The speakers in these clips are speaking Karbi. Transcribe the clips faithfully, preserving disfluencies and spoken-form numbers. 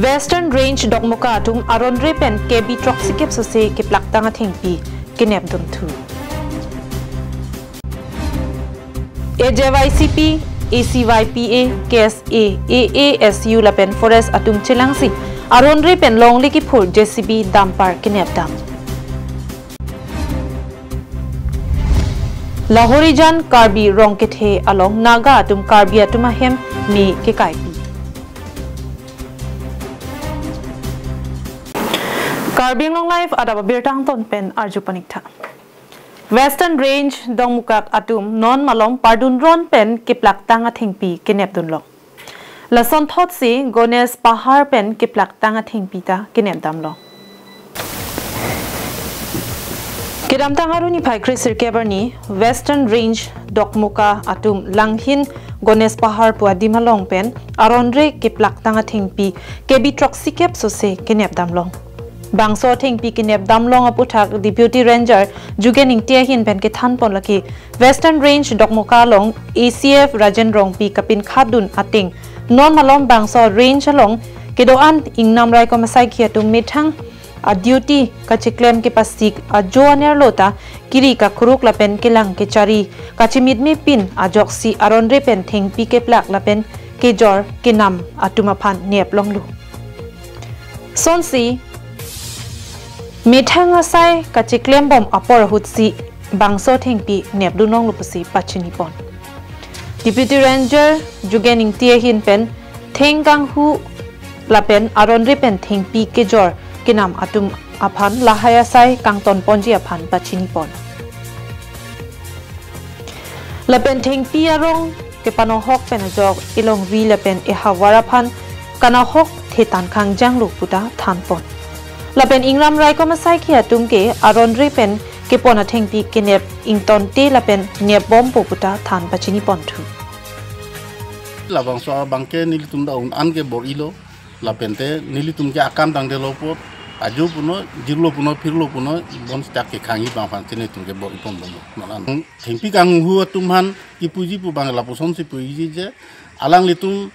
Western Range Dokmoka atum aron re pen K B throksikep sose keplaktang athengpi kenepdun thu. A J Y C P, A C Y P A, K S A, A A S U lapen Forest atum chelangsi aron re pen longle kiphur J C B dumper kenepdam. Lahorijan Karbi Rongkethe along Naga atum Karbi atum ahem me kekaipi. Karbi Anglong Live adap abirta angton pen arju paniktha. Western Range Dongmukak atum non malom pardun ron pen keplaktang athengpi kenepdunlong. Lasonthotsi Ganesh Pahar pen keplaktang athengpi ta kenepdamlong. Kedamtang Aru niphai kre sirkep arni Western Range Dokmoka atum Langhin Ganesh Pahar pu adim along pen aron re keplaktang athengpi K B throksikep sose kenepdamlong. Bangso athengpi kenepdamlong aputhak Deputy Ranger Jugen Ingti ahin pen kethanpon lake Western Range Dokmoka along A C F Rajen Rongpi kapinkhatdun ateng non malom bangso range along kedo-an ingnam raikom asaikhi atum methang a duty kacheklem kepasik ajo anerlo ta kiri kakuruk lapen kelang kechari kachemitme pin ajoksi aron re pen thengpi keplak lapen kejor kenam atum aphan neplonglo. Sonsi methang asai kacheklembom apor ahutsi bangso thengpi nepdunlonglo pusi pachinipon. Deputy Ranger Jugen Ingti ahin pen theng kanghu lapen aron re pen thengpi kejor kenam atum aphan lahai asai kangtonponji aphan pachinipon. Lapen thengpi arong kepanohok pen ajok elongri lapen ehavar aphan kanahok thetan kangjanglo puta thanpon. Lapen ingnam raikom asaikhi atum ke aron re pen kepon athengpi kenep ingtonte lapen nepbompo puta than pachinipon thu. Labangso abangke nelitum ta un an ke bor-ilo, lapente nelitum ke akam tangte lo apot ajo puno, jirlo puno, phirlo puno, bonsita kekhangji abang aphan si nelitum ke bor-ipon bomlo. Non an thengpi kanghu atum aphan kipuji pu abang lapusonsi puji je, alanglitum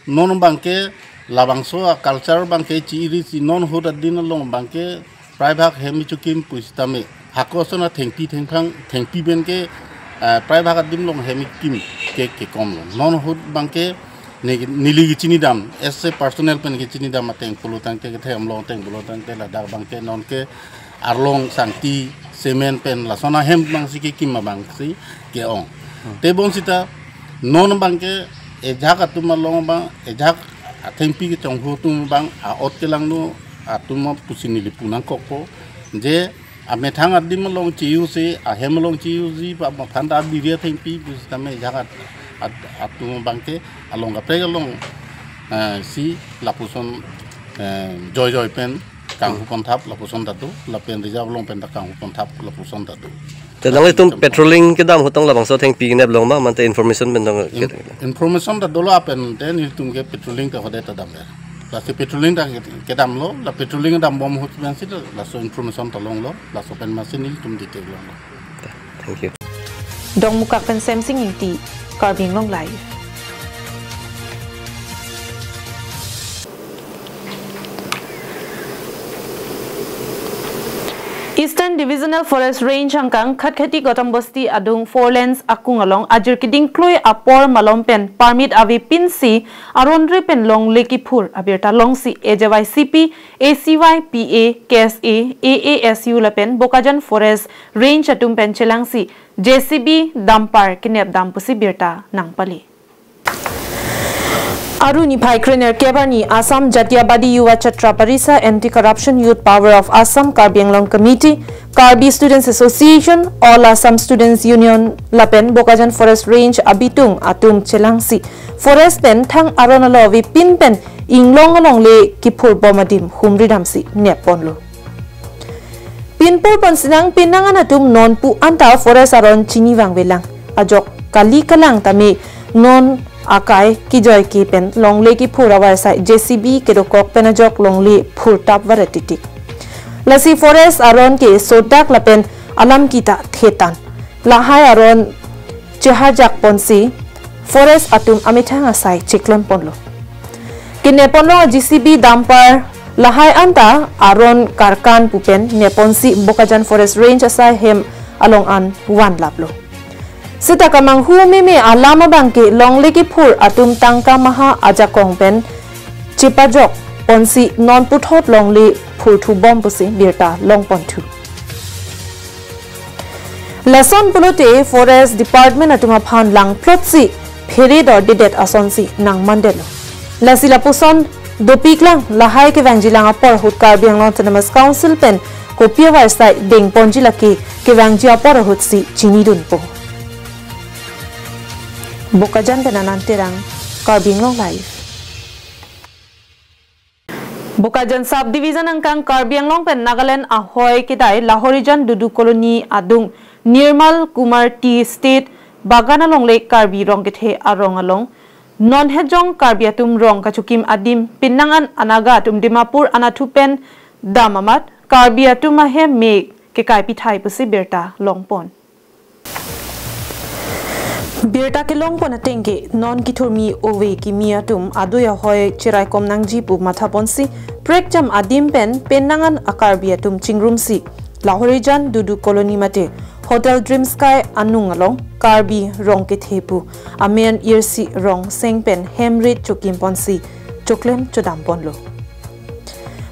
non abangke labangso a-culture abangke chi-irisi non ahut adin along abangke praibhag hem ichukim pusitame hako ason athengpi thengphang, thengpi pen ke, eh, praibhag adim along hem ikim ke kekomlo. Non ahut abangke ne-, neli kechinidam, as a personal pen kechinidam ateng pulotangte, kethe amlong ateng pulotangte ladak abangke non ke arlong sangti cement pen lason ahem abangsi kekim abangsi ke-ong. Hmm. Te bonsita non abangke ejak atum along abang, ejak athengpi kechonghu atum abang a-ot kelangno atum pusi neli pu nangkokpo je amethang adim along che-usi, ahem along che-usi, pa maphanta abiri athengpi pusitame ejak at-, at-, atum abangke along kaprek along, eh, si lapuson, eh, joi joi pen kanghu ponthap lapuson ta do, lapen reserve along pen ta kanghu ponthap lapuson ta do. Te nanglitum patrolling kedam ahut tong labangso thengpi neplong ma, mate information pen tong? In-, information ta dolo, lapen te nelitum ke patrolling ta hode ta damver. Lasi patrolling ta ke-, kedamlo, la patrolling dambom ahut pensi ta laso information ta longlo, laso pen masi nelitum detail longlo. Thank you. Dongmukak pen Semsing Ingti, Karbi Anglong Live. Eastern Divisional Forest Range angkang Khatkhati Gautam Bosti adung four lanes akung along ajir keding klui apor malom pen permit avepinsi aron re pen longle kiphur abirta longsi A J Y C P, A C Y P A, K S A, A A S U lapen Bokajan Forest Range atum pen chelangsi J C B dumper kenepdam pusi birta nangpale. Aru niphai krenerkep arni Assam Jatiyabadi Yuva Chhatra Parisa, Anti-Corruption Youth Power of Assam, Karbi Anglong Committee, Karbi Students Association, All Assam Students Union lapen Bokajan Forest Range abitung atum chelangsi forest pen thang aron alo avepin pen inglong alongle kiphurbom adim humridamsi nepponlo. Pinpur ponsinang pinangan atum nonpu anta forest aron chini vangvelang. Ajok kali kalang tame non akai kijoike pen longle kiphur avarsai J C B kedokok pen ajok longle phurtap varet titik. Lasi forest aron ke sodak lapen alam kita thetan. Lahai aron cheharjak ponsi forest atum amethang asai chiklon ponlo. Kenepon along J C B dumper lahai anta aron karkan pu pen neponsi Bokajan Forest Range asai hem along an vanlaplo. Seta kamanghu meme alam abangke longle kephur atum tangka maha ajakong pen chepajok ponsi non puthot longle phurthubom pusi birta longponthu. Lason pulote Forest Department atum aphan langplotsi phere dordedet asonsi nangmandetlo. Lasi lapuson dopiklang lahai kevangjilang apor ahut Karbi Anglong Autonomous Council pen kopi avarsai dengponji lake kevangji apor ahutsi chinidunpo. Bokajan pen Anand Terang, Karbi Anglong Live. Bokajan Sub Division angkang Karbi Anglong pen Nagaland ahoi kedai Lahorijan Dudu Colony adung Nirmal Kumar Tea Estate bagan alongle Karbi Rongkethe arong along non hejong Karbi atum rong kachokim adim penang an anaga atum Dimapur anatthu pen dam amat Karbi atum ahem me kekai pithai pusi birta longpon. Birta kelongpon atengke non kithurmi ove kimi atum adui ahoi cheraikom nangji pu mathaponsi prekjam adim pen penang an a-Karbi atum chingrumsi Lahorijan Dudu Colony mate Hotel Dream Sky anung along Karbi Rongkethe pu amen irsi rong seng pen hem rit chokimponsi choklem chodamponlo.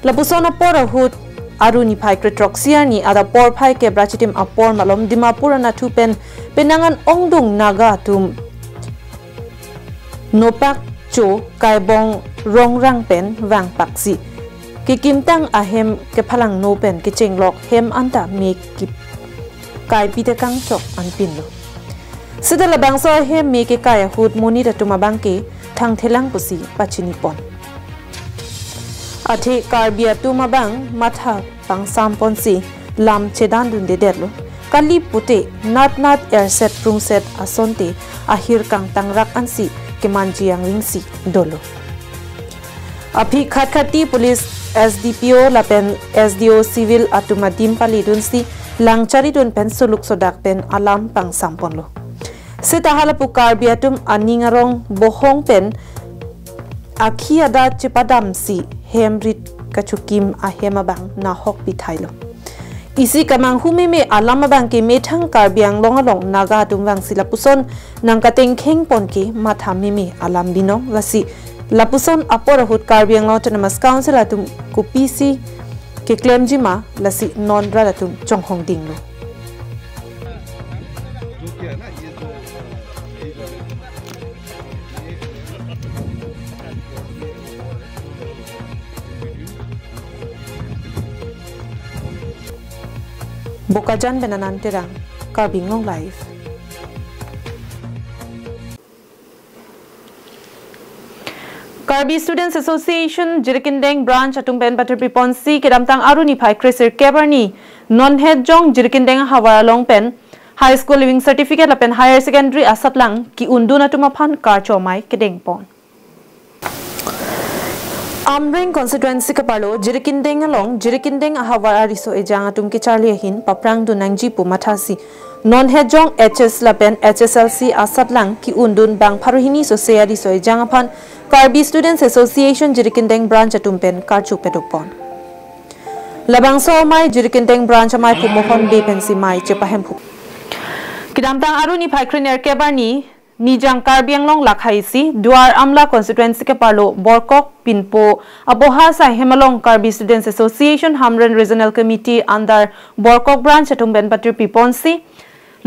Lapuson apor ahut Aru niphai krethrok siar ni adap porphai kep ra chitim apor malom Dimapur anatthu pen penang an ongdung Naga atum nopak cho kaibong rongrang pen vangpaksi kekimtang ahem kephalangno pen kechenglok hem anta me kip kaipi tekang chok anpinlo. Seta labangso ahem me kekai ahut monit atum abangke thangthelang pusi pachinipon. Athe Karbi atum abang matha pangsamponsi lam chedandundedetlo. Kali pute natnat erset prungset asonte ahir kangtangrak ansi kemanji angringsi dolo. Aphi Khatkhati Police S D P O lapen S D O Civil atum adim palidunsi langcharidun pen suluk sodak pen alam pangsamponlo. Seta halapu Karbi atum aning arong bohong pen akhi adat chepadamsi hem rit kachokim ahem abang nahok pithailo. Isi kamanghu meme alam abangke methang Karbi Anglong along Naga atum vangsi lapuson nangkatengkhengpon ke matha meme alam binong lasi lapuson apor ahut Karbi Anglong Autonomous Council atum kopisi keklemjima lasi non rat atum chonghongdinglo. Bokajan pen Anand Terang, Karbi Anglong Live. Karbi Students Association Jirikindeng Branch atum pen patirpiponsi kedamtang Aru niphai kresirkep arni non hejong Jirikindeng ahavar along pen High School Leaving Certificate lapen Higher Secondary asatlang ki-undun atum aphan karcho amei kedengpon. Amreng constituency kaparlo Jirikindeng along Jirikindeng ahavar ariso ejang atum kecharli ahin paprangdun nangji pu mathasi non hejong H S lapen H S L C asatlang ki-undun bang pharo hini sose ariso ejang aphan Karbi Students Association Jirikindeng Branch atum pen karcho pedopon. Labangso amei Jirikindeng Branch amei phu Mohon Bey pensi mei chepahemphu. Kedamtang Aru niphai krenerkep arni Nijang Karbi Anglong lakhaisi Duar Amla constituency keparlo Borkok Pinpo aboha asai hem along Karbi Students Association Hamren Regional Committee under Borkok Branch atum pen patirpiponsi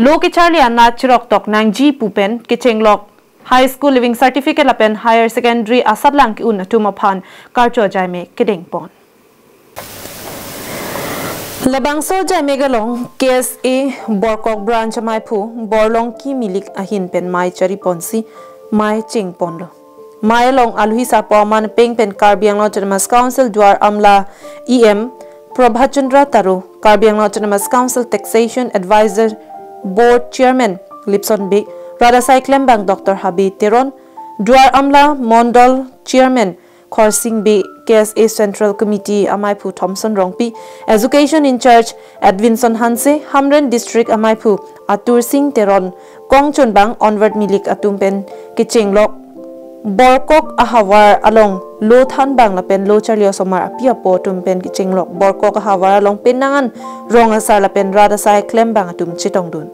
lo kecharli anat chiroktok nangji pu pen kechenglok High School Leaving Certificate lapen Higher Secondary asatlang ki-un atum aphan karcho ajai amei kedengpon. Labangso ajai amei along K S A Borkok Branch amei phu Borlongki Milik ahin pen mei chariponsi mei chengponlo. Mei along aluhi sapo aman peng pen Karbi Anglong Autonomous Council Duar Amla E M Prabhat Chandra Taro, Karbi Anglong Autonomous Council Taxation Advisor Board Chairman Lipson Bey, rat asai klembang Doctor Habe Teron, Duar Amla Mondol Chairman Khorsing Bey, K S A Central Committee amei phu Thomson Rongpi, Education in-charge Edwinson Hanse, Hamren District amei phu Atur Singh Teron, kongchunbang Onward Milik atum pen kechenglok Borkok ahavar along lo thanbang lapen lo charli osomar api apo atum pen kechinglok Borkok ahavar along penang an rong asar lapen rat asai klembang atum chetongdun.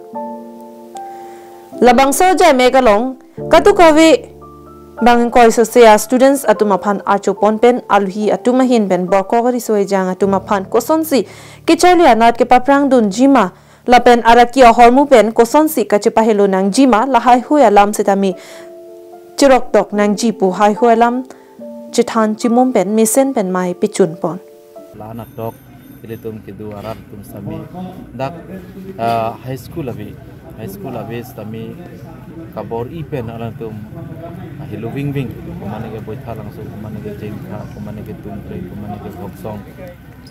Labangso ajaimek along kadokave bang ingkoi sose a students atum aphan archopon pen aluhi atum ahin pen Borkok ariso ejang atum aphan kosonsi kecharli anat kepaprangdunji ma lapen araki ahormu pen kosonsi kachepahelo nangji ma lahai hui alam sitame cheroktok nangji pu hai hui alam chethan chimum pen mesen pen mei pechunpon. La-an atok ilitum kedo arat atum sitame dak, ah, high school ave, high school ave sitame kabor-i pen alangtum, ah, helo vingving, komane ke Boithalangso, komane ke Jengkha, komane ke Tumpreng, komane ke Voksong,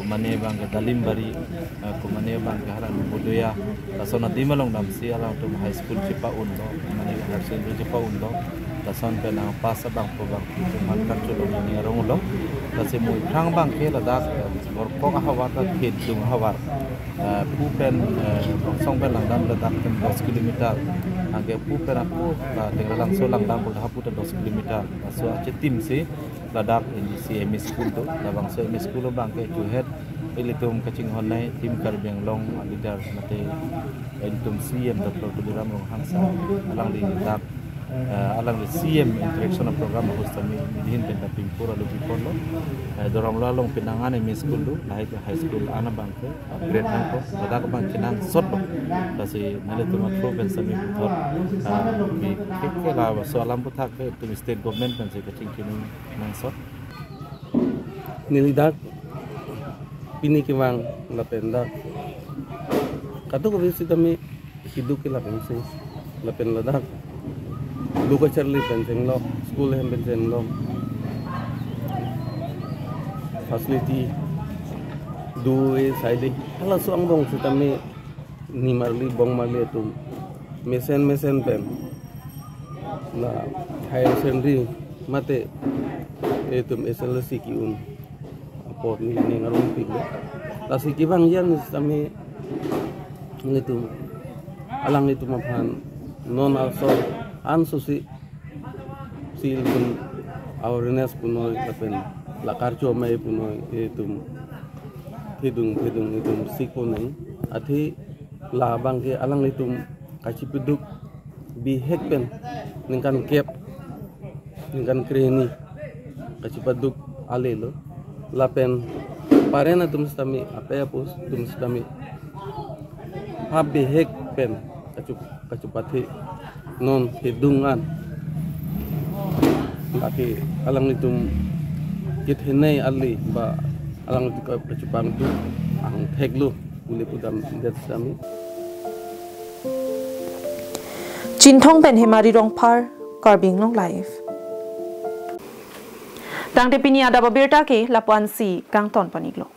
komane bang ke Dalimbari, ah, komane bang ke halang Bodoya, lason adim along damsi alangtum high school chepa-unlo, komane ke higher secondary chepa-unlo, lason pen nangpass abangpo bang itum aphan karchulong ni arong lo. Lasi mo aphrang bang ke ladak, eh, Borkok ahavar ta Khedung ahavar. Eh, pu pen, eh, Voksong pen langdam ladak pen dos kilometer. Anke pu pen ako, la Tengralangso langdam pu dak pu ta dos kilometer. Laso achitim si ladak isi M E school do. Labangso M E school bang ke chuhet ilitum kachinghon nei Team Karbi Anglong a leader mate ilitum C E M Doctor Tuliram Ronghang sir alangli dak, eh, alangli C E M interaction program ahut sitame nelihin pen ta pingpur alu piponlo. Eh, Doramlo along penang an M E school do, lahai ke high school an abang ke upgrade nangpo, ladak abang kenangsot lo. Lasi nanglitum a-through pen sitame puthot, ah, bi ke ke laso alam aputhak ke itum state government pensi kachingki nangji nangsot. Neli dak pini kevang lapen dak kadokave sitame keduk ke lapen si lapen ladak lo kacharli pen chenglok, school hem pen chenglok, facility do-e saide halaso angbong sitame nimarli bongmarli atum mesen mesen pen la higher secondary mate itum S L C ke-un apot nening arongpik lo. Lasi kevangji an sitame ilitum alanglitum aphan non asor an susi si ilitum awareness punoi lapen la karcho amei punoi itum thedung thedung itum sikpo nai. Athe labang ke alanglitum kachepaduk bihek pen ningkan kep ningkan krehini kachepaduk ale lo. Lapen parent atum sitame ape apo atum sitame hap bihek pen kachu kachupathe non thedung an. Lake alanglitum kethenei ale ba alanglitum kachupangduk angthek lo pu le pudam det sitame. Chinthong pen Hemari Rongphar, Karbi Anglong Live. Tangte pini adap abirta ke lapu-an si kangton pon-iklo.